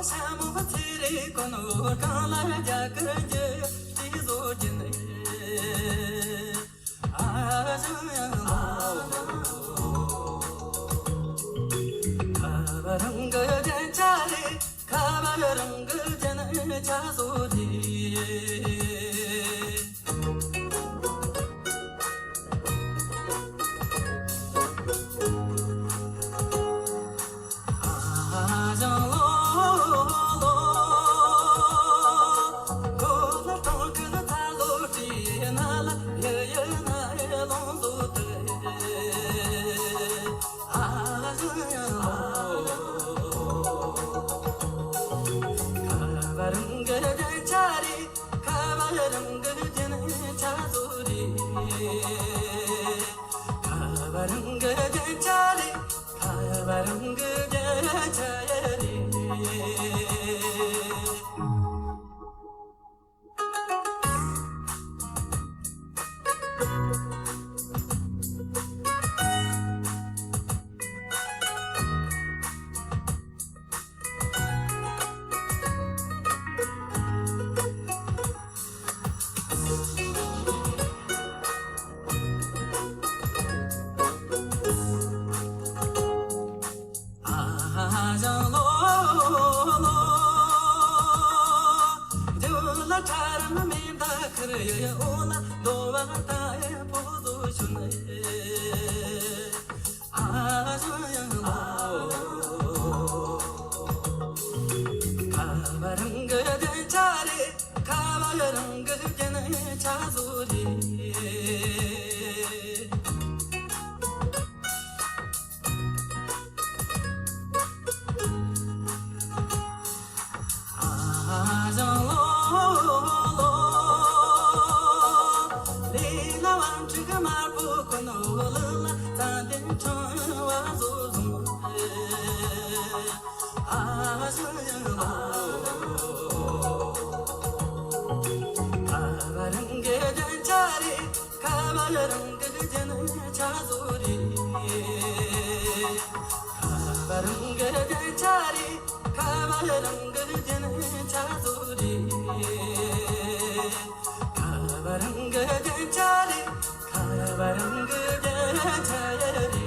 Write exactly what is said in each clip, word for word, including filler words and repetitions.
ཆ་མོ་ཚེ་རེ་གོ་ནོར་གང་ལ་རྒྱ་གར་གྱི་དེ་བཟོ་རྒྱུ་ནི། ཨ་ཞང་ཡང་ལོ། ཁ་བ་རང་གི་རྒྱན་ཆ་རེད། ཁ་བ་རང་གི་རྒྱན་ཆ་བཟོ་རེད། ཨ་ཞང་ལོ་ལོ། གོ་ལ་གྲོང་ཁྱེར་ཚ་ལོ་བྲིས་ན་ལ་ཡ་ཡ་ན་ཡ་ལོང་བཟོ་དེ། ཨ་ཞང་ཡང་ལོ། ཁ་བ་རང་གི་རྒྱན་ཆ་རེད། ཁ་བ་རང་གི་རྒྱན་ཆ་བཟོ་རེད། ཁ་བ་རང་གི་རྒྱན་ཆ་རེད། ཁ་བ་རང་གི་རྒྱན་ཆ་རེད། ཨ་ཞང་ལོ་ལོ། རྒྱུ་ལ་ཁྲ་རམ་མེ་མདའ་ཁུར་ཡོད་ཡོད་ལ་འདོ་བ་ད་ཡེ་པོ་བཟོ་ཤུ་ནི། ཨ་ཞང་ཡང་ལོ། ཁ་བ་རང་གི་རྒྱན་ཆ་རེད། ཁ་བ་རང་གི་རྒྱན་ཆ་བཟོ་རེད། ཨ་ཞང་ལོ་ལོ། ལི་ལ་ཝང་ཁྲི་གི་དམར་པོ་ཁོ་ནོ་ལི་ལ་ཙན་དན་ཁྲང་བ་བཟོ་བཟུང་། ཨ་ཞང་ཡང་ལོ། ཁ་བ་རང་གི་རྒྱན་ཆ་རེད། ཁ་བ་རང་གི་རྒྱན་ཆ་བཟོ་རེད། ཁ་བ་རང་གི་རྒྱན་ཆ་རེད། ཁ་བ་རང་གི་རྒྱན་ཆ་བཟོ་རེད། ཁ་བ་རང་གི་རྒྱན་ཆ་རེད། ཁ་བ་རང་གི་རྒྱན་ཆ་རེད།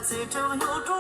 ཚེས་གྲངས་ཡོད་འགྲོ།